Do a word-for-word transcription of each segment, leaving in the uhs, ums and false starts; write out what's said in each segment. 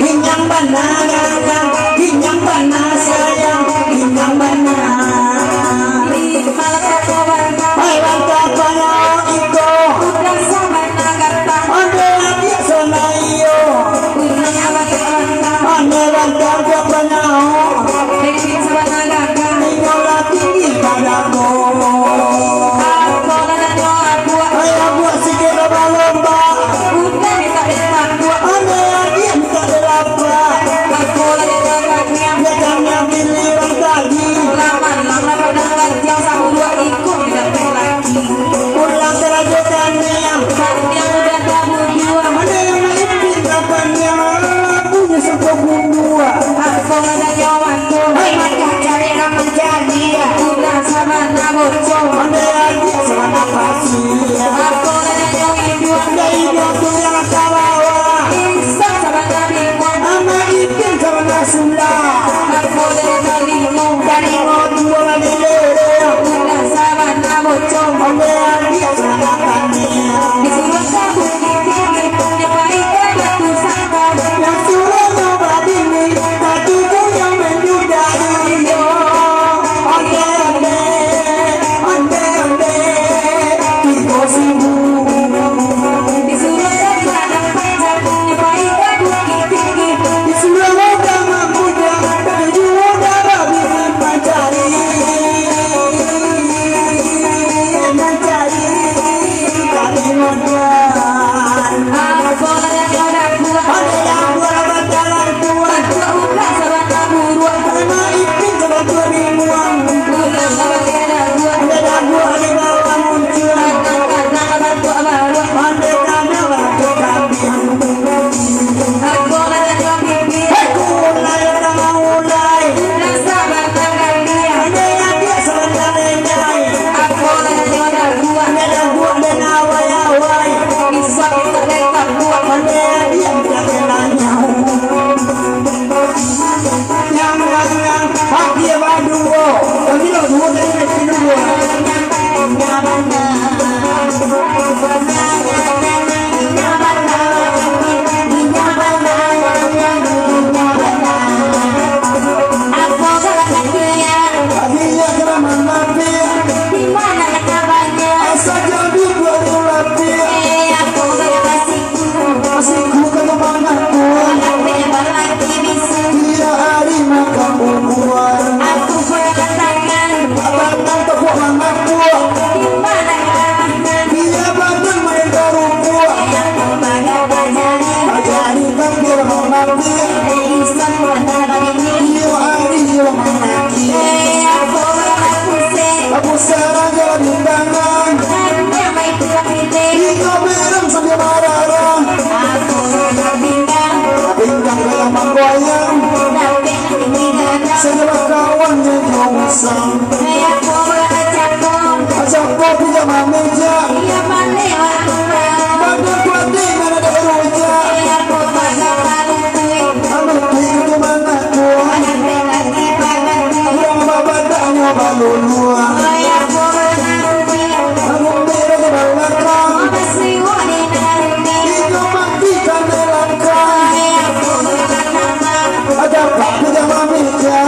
Binyang bana, binyang bana sayang, binyang bana. Malang kapala iko. Yang tu yang tabawa. Insan sabana bingung. Amak Ipin sabana sula. Aku dari Kalimu. Dari Motua dari Lere. Ulah sabana bocong. Oke, dia sabana tani. Disuruah ka Bukittinggi. Nyapai ka Batu Sangkar. Yang suruh nyo babini. Katuju yang menyudahi. Oke, oke. Onde, onde, tigo sibu. Disuruah dari Padang Panjang, nyapai ka Bukittinggi. Disuruah dari Padang Panjang, tapi juo dari Bukittinggi. Mancari, mancari, tapi modal. Apo lah yang kau dah buat? Ada yang buat, ada yang buat. Buat buka sabana buruak. Karena itu kalau dua ribuan. Bukan kalau tiada buat. Tiada buat di bawah muncul. Kadang-kadang bantuak baruak. Mandai kami bantuak kami. Aku banyak bibir. Hei, kulai orang mulai. Rasa batang galian. Mandai adik sebentar lendai. Aku banyak buat. Tiada buat dan awai-awai. Bisa-bisa dekat buat. Mandai adik minta kenanya. Yang, yang, yang, hak dia baduo. Kami lo duo tadi, kami lo duo. Dia kena mangapik. Asa jadi buat lapik. Masih ku kena mangapik. Tiap hari makan bubur. Tangan tepuk mangapik. Dia badan main tarupuk. Jadi takdir mangapik. Iyo hari iyo mangapik. Aku sarang jadi tangan. Inyo berang sambil marah-marah. Bintang dalam manggoyang. Sajalah kawan yang kau usang. Ajak kopi jama meja. Badan kuatik mana ada rujak. Anu tiga tu mana kuat. Urang babadaknyo baluluah. Anu merah di balakang. Inyo mati kana langkah. Aja pak pijama meja.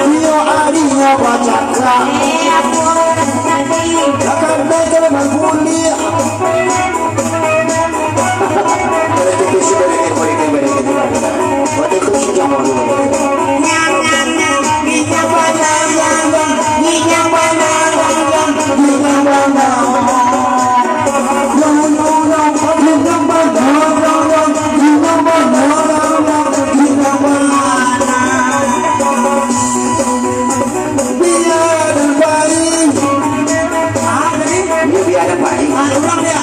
Iyo arinyo bacakak. Akan naik dalam kuliah. Bia dan pai. Ah, jadi? Iyo, bia dan pai. Ah, urang dia.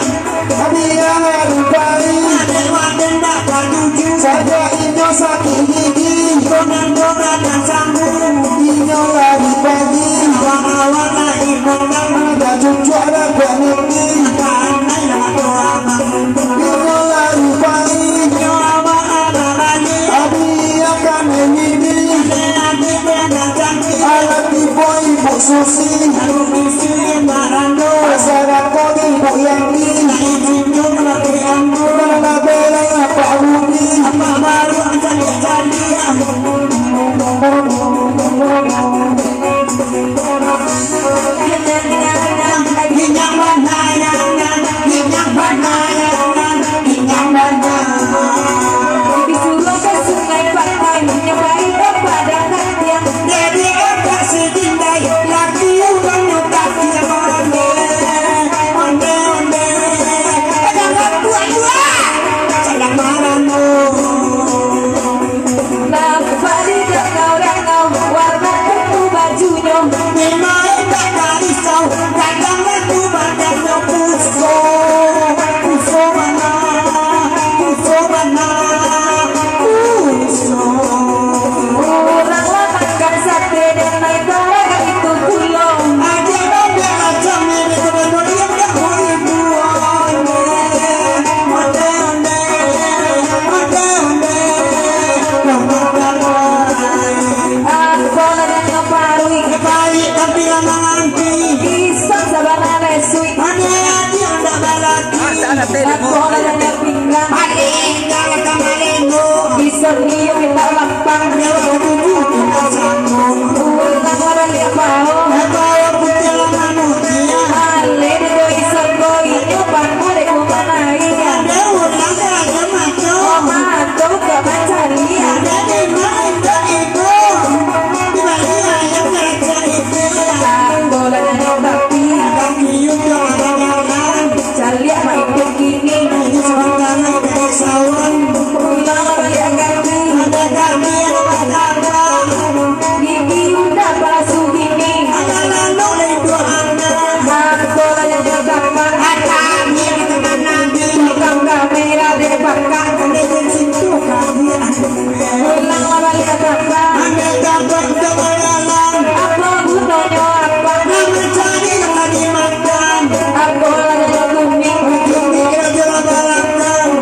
Bia dan pai. Aden-aden dak katuju. Sajak inyo sakik gigi. Dongan-dongan nan sanggup. Inyo lari pagi. Awak-awak lari pondang. Dak cucuk dak kuat niti. Pandai lah tu abang. Inyo lari pai. Inyo awak abang balik. Abi akan mimiti. Alat tibo ibu Susi. Asa rako ibu Yanti. Nana belai apak Budi. Apo lah nyo pinggang. Bisa diam minta lapang. Ulang lah baliak baok. Ale doi sangko inyo pangku dek kumanai. Mato ka mancaliak. Bola nyo tapi. Caliak maiduik kini. Pulang baliak kami. Gigi udah palasu kini. Apo lah nyo dapat. Tukang kamera dek bakak. Pulang lah baliak kami. Apo gunonyo apak? Apo lah nyo kuning?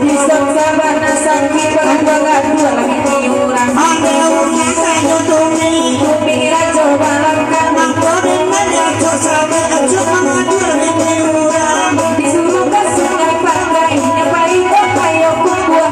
Bisa sabana sakik, bagaduah lagi ni urang. Kuning rajo balakang. Disuruah ka sungai pakai, nyo pai ka payo kubuah.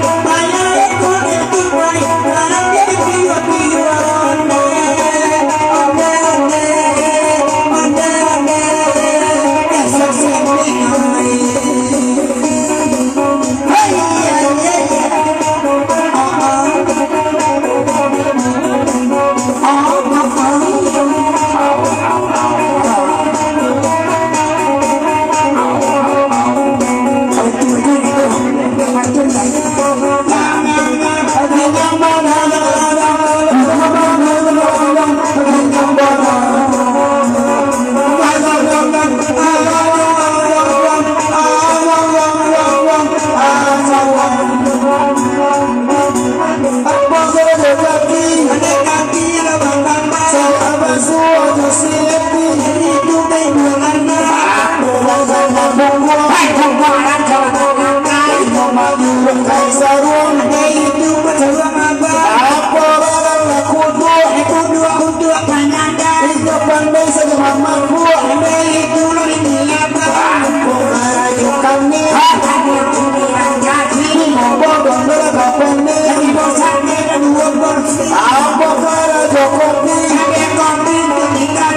Apo karajo kopi?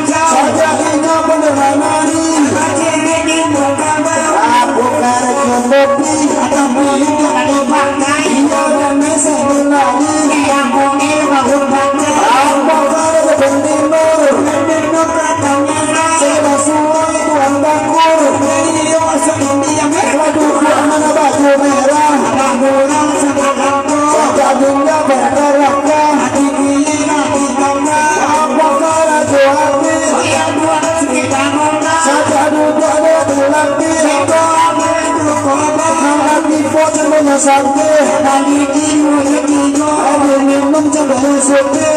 Sajak inyo pandai manari. Apo karajo kopi? Inyo nan mesak manari. Apo karajo pandino? Sudah suai tuan bakur. Waduh, mana baju merah? Sajak dunia bergerak. Apo karajo hati? Sajak duduak di laki. Nan laki po candonyo sakik. Ado minum candonyo suki.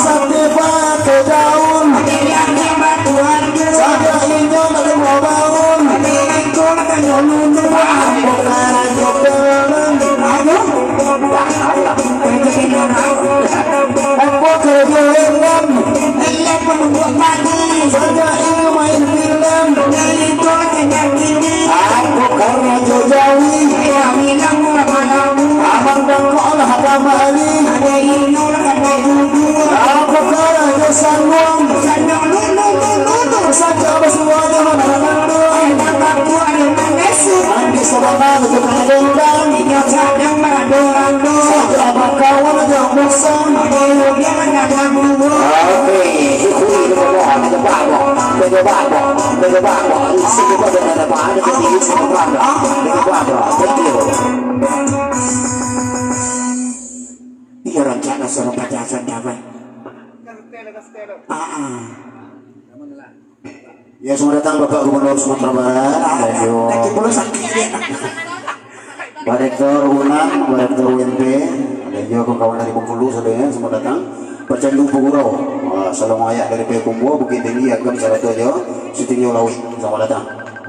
Sakik pakai daun. Sajak inyo nak rumah bangun. Apo karajo dalam? Apo karajo dalam? Sajak inyo main film. Apo karajo jawi? Aman bangkok lah kamari. Apo karajo sanduang? Sajak basuo jo mananam. Mandi sabana jo kadendang. Sajak bakawan jo musang. Oke, ikut itu bawa, ada bawa, ada bawa, ada bawa. Isi itu ada bawa, ada kecil, isi itu ada. Ada bawa, thank you. Iya, rancana suruh pacasan, dapat. Ah, ah. Ya, selamat datang Bapak Gubernur Sumatera Barat, dan juga Pak Rektor Unand, Pak Rektor U N P, dan juga kawan-kawan dari Bengkulu, sadonyo, selamat datang. Pecandu Pagurau, ah, salam ayak dari Payakumbuah, Bukittinggi, Agam, sarato jo Sitinjau Lauik. Selamat datang.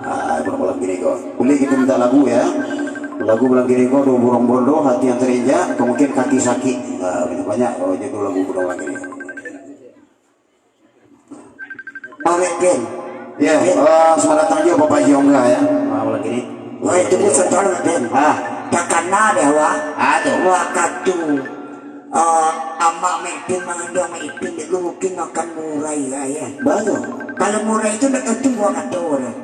Ah, pada malam kini ko. Boleh kita minta lagu, ya. Lagu malam kini ko, Dua Burung Bondo, Hati Yang Terinjak, kemungkinan Kaki Sakit. Ah, banyak, oh, judul lagu pada malam kini. Awet pen. Ya, eh, selamat datang juga Bapak Haji Ongga, ya. Tunggu satu, Mak Ipin. Ah. Takana dek awak. Ah, tu. Wakatu, ah, amak Mak Ipin mangandung Mak Ipin dek lu mungkin makan murai, ya. Batua. Kalau murai tu ndak tantu buah kato dah.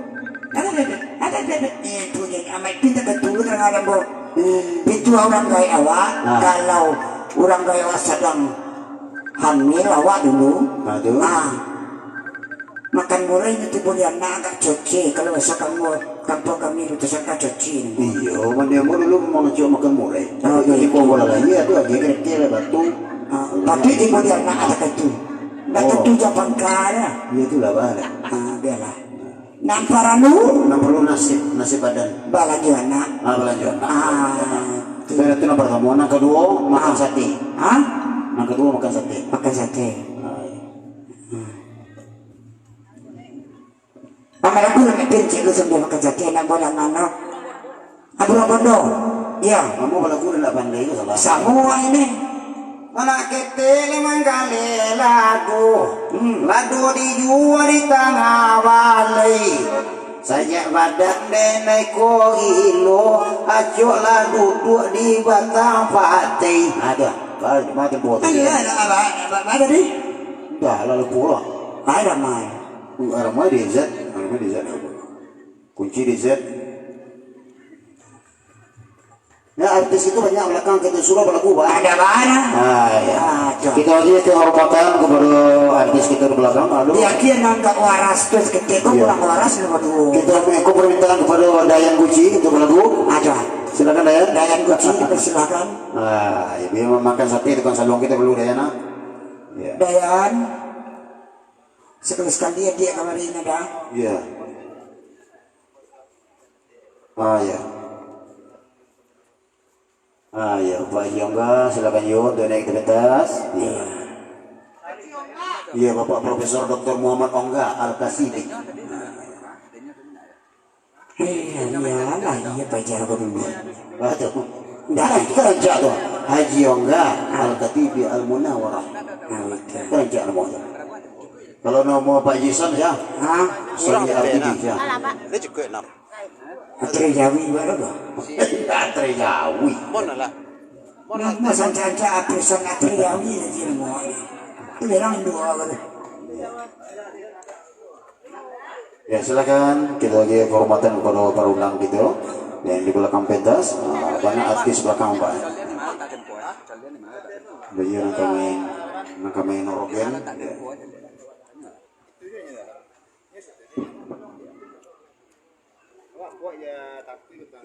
Ada, ada, ada, ada, ada. Eh, tu je. Amak Ipin tak tantu kadang-kadang, bo. Hmm. Itu urang gaek awak. Ah. Kalau urang gaek awak sadang hamil awak dulu. Ah, tu. Ah. Makan murai nanti buliah nak agak coce, kalau bahasa kamu, kampuang kami tu sangka coce. Iyo, mandi ambo dulu mangecek makan murai. Ah, tapi iyo. Di Kuala Lagi tu agi kereke lah batu. Ah, tapi di buliah nak ada tu. Nak Oh. Tentu jam pangka lah. Iyo tu lah, bah, lah. Ah, biarlah. Nan paralu? Nan paralu nasib, nasib badan. Balanjo anak. Ah, balanjo anak. Ah, tu. Baru tu nan partamo, nan kaduo makan Ah. Sate. Ah? Nan kaduo makan sate. Makan sate. Ah, iyo. Hmm. Amal aku nak kecil tu sambil makan sate, nak bola mano? Abang Bondo. Ya. Kamu balagu dah ndak pandai tu, salah. Samo ini. Anak ketek limang kali ladu. Hmm. Ladu dijua di tangah balai. Sajak badan denai ko gilo, acoklah duduak di batang patei. Aduh, baru cuma tempo tu. Ayo, ayo, ayo, ayo, ayo, ayo, tadi. Dah, lalu pulang. Ayo, ramai. Uh, ramai di Z, ramai di Z. Kunci di Z. Ya, artis itu banyak belakang kita suruh balagu, Pak. Ada banyak. Ah, ya. Ah, tu. Kita bagi kehormatan kepada artis kita di belakang, lalu. Di akhir nan agak waras tu seketek, kok Iya. kurang waras nama tu. Kita mengikut permintaan kepada Dayan Gucci untuk balagu. Ada. Silakan, Dayan. Dayan Gucci, dipersilakan. Ah, ya, biar makan sate tukang saluang kita dulu, Dayan, ah. Ya. Dayan. Sekali-sekali dia kamari ini dah. Iya. Ah, ya. Ah, ya, Pak Haji Ongga, silakan yo, untuk naik ke pentas. Iya. Iya, Bapak Profesor Doktor Muhammad Ongga Al-Kasidi. Iya, iya, lah, iya, pajar aku dulu. Ah, tu. Dah, itu kan rancak tu. Haji Ongga Al-Katibi Al-Munawarah. Ah, betul. Itu rancak nama tu. Kalau nama Pak Haji Sam, ya? Hah? Sony Urang R T D, beda. Ya. Dia juga enam. Atri Jawi baru tu. Atri Jawi. Mana lah? Mana? Mas anca-anca Atri Sam Atri Jawi lagi nama. Itu orang dua baru. Ya, silakan. Kita bagi kehormatan kepada para undang kita yang di belakang pentas. Ah, banyak artis belakang, Pak. Bagi yang kami, yang kami norogen. Ya.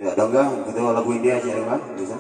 Ya, dong, Kang. Kita lagu India aja, dong, Kang. Bisa.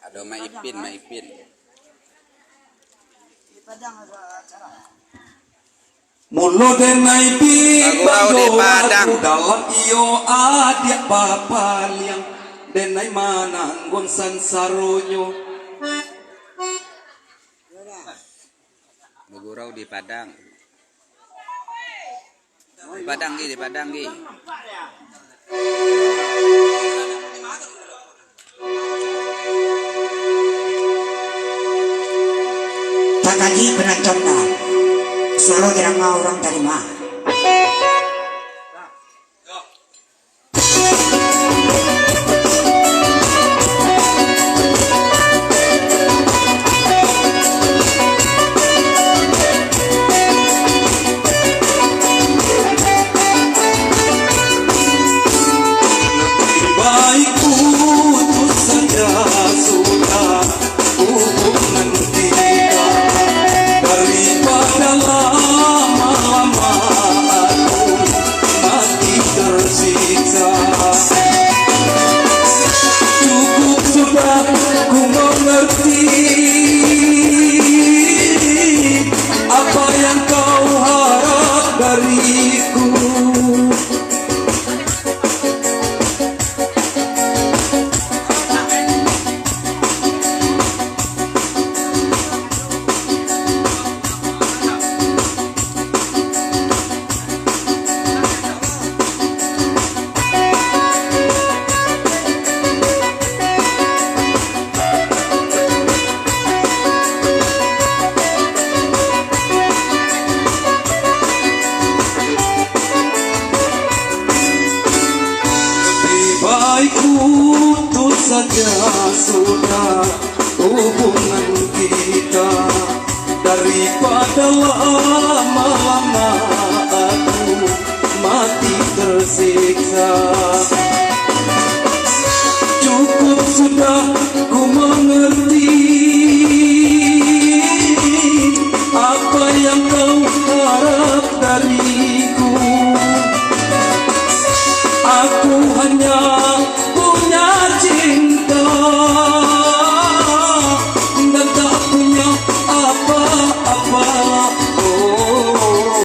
Ado Mak Ipin, Mak Ipin. Mulo denai bi Lagu di Padang. Dalam iyo adiak bapaliang, denai mananggung sansaronyo. Bagurau di Padang. Di Padang, Gi, di Padang, Gi. Takaji penonton, nah. Suaro irama urang tarima. Baik putus saja sudah hubungan kita, daripada lama-lama Putus saja sudah hubungan kita, daripada lama-lama aku mati tersiksa. Cukup sudah